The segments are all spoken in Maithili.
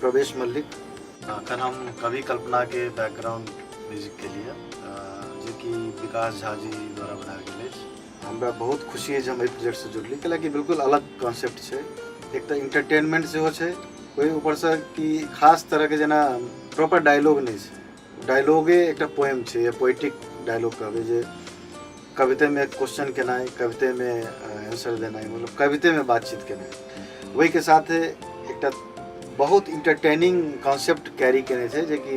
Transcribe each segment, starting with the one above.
प्रवेश मल्लिक। अखन हम कवि कल्पनाके बैकग्राउंड म्यूजिक के लिए, जेकि विकास झा जी द्वारा बनायल गेल अछि। हमरा बहुत खुशी अछि जे हम एहि प्रोजेक्टसँ जुड़ली, कैलाकि बिल्कुल अलग कॉन्सेप्ट छै। एक तऽ इंटरटेनमेंट सेहो छै, ओहि ऊपरसँ कि खास तरहके जेना प्रॉपर डायलॉग नहि छै, डायलॉगे एकटा पोएम छै या पोएटिक डायलॉग कहबै, जे कवितेमे क्वेश्चन केनाइ, कवितेमे आंसर देनाइ, मतलब कवितेमे बातचीत केनाइ। ओहिके साथे एकटा बहुत इंटरटेनिंग कॉन्सेप्ट कैरी केने छै, जेकि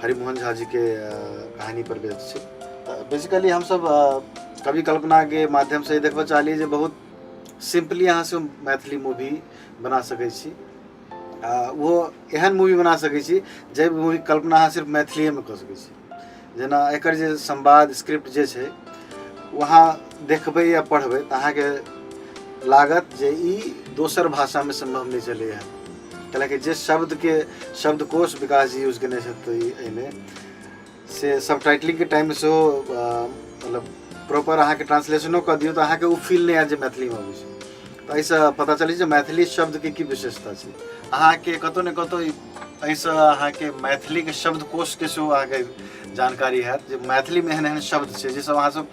हरिमोहन झा जीके कहानी पर बेस्ड छै। तऽ बेसिकली हमसब कवि कल्पनाके माध्यमसँ ई देखबऽ चाहलियै जे बहुत सिम्पली अहाँ सब मैथिली मूवी बना सकै छी, आ ओहो एहन मूवी बना सकै छी जाहि मूवीके कल्पना अहाँ सिर्फ मैथिलीएमे कऽ सकै छी। जेना एकर जे संवाद स्क्रिप्ट जे छै, ओ अहाँ देखबै या पढ़बै तऽ अहाँके लागत जे ई दोसर भाषामे सम्भव नहि छलै हँ, कैलाकि जे शब्दके शब्दकोश विकास जी यूज केने छथि एहिमे, से सब टाइटलिंगके टाइममे सेहो मतलब प्रॉपर अहाँके ट्रांसलेशनो कऽ दियौ तऽ अहाँके ओ फील नहि आयत जे मैथिलीमे अबै छै। तऽ एहिसँ पता चलै छै जे मैथिली शब्दके की विशेषता छै। अहाँके कतहु ने कतहु एहिसँ अहाँके मैथिलीके शब्दकोशके सेहो अहाँके जानकारी हैत जे मैथिलीमे एहन एहन शब्द छै जे सब अहाँ सब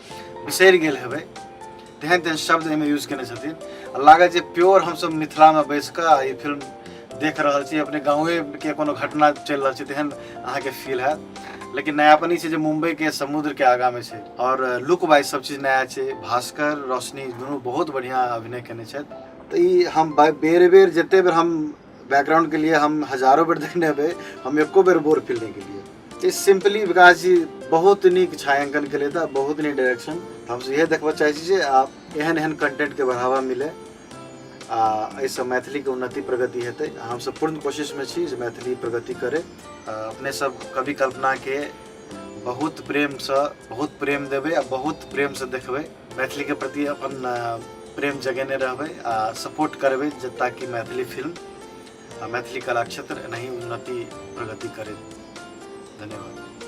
बिसरि गेल हेबै, तेहन तेहन शब्द एहिमे यूज केने छथिन आ लागत जे प्योर हमसब मिथिलामे बैस कऽ ई फिल्म देख रहल छी, अपने गाँवेके कोनो घटना चलि रहल छै तेहन अहाँके फील हैत। लेकिन नयापन ई छै जे मुम्बईके समुद्रके आगाँमे छै आओर लुक वाइज सब चीज नया छै। भास्कर रोशनी दुनू बहुत बढ़िआँ अभिनय केने छथि। तऽ ई हम बेर बेर जते बेर हम बैकग्राउंड के लिए हम हजारों बेर देखने हेबै, हम एको बेर बोर फील नहि केलियै। ई सिम्पली विकास जी बहुत नीक छायांकन केलथि आ बहुत नीक डायरेक्शन। हम इएह देखबऽ चाहै छी जे आप एहन एहन कंटेंटके बढ़ावा मिले आ एहिसँ मैथिलीके उन्नति प्रगति हेतै। हमसब पूर्ण कोशिशमे छी जे मैथिली प्रगति करे। अपने सब कवि कल्पनाके बहुत प्रेमसँ, बहुत प्रेम देबै आ बहुत प्रेमसँ देखबै। मैथिलीके प्रति अपन प्रेम जगेने रहबै आ सपोर्ट करबै जे ताकि मैथिली फिल्म आ मैथिली कला क्षेत्र एनाही उन्नति प्रगति करे। धन्यवाद।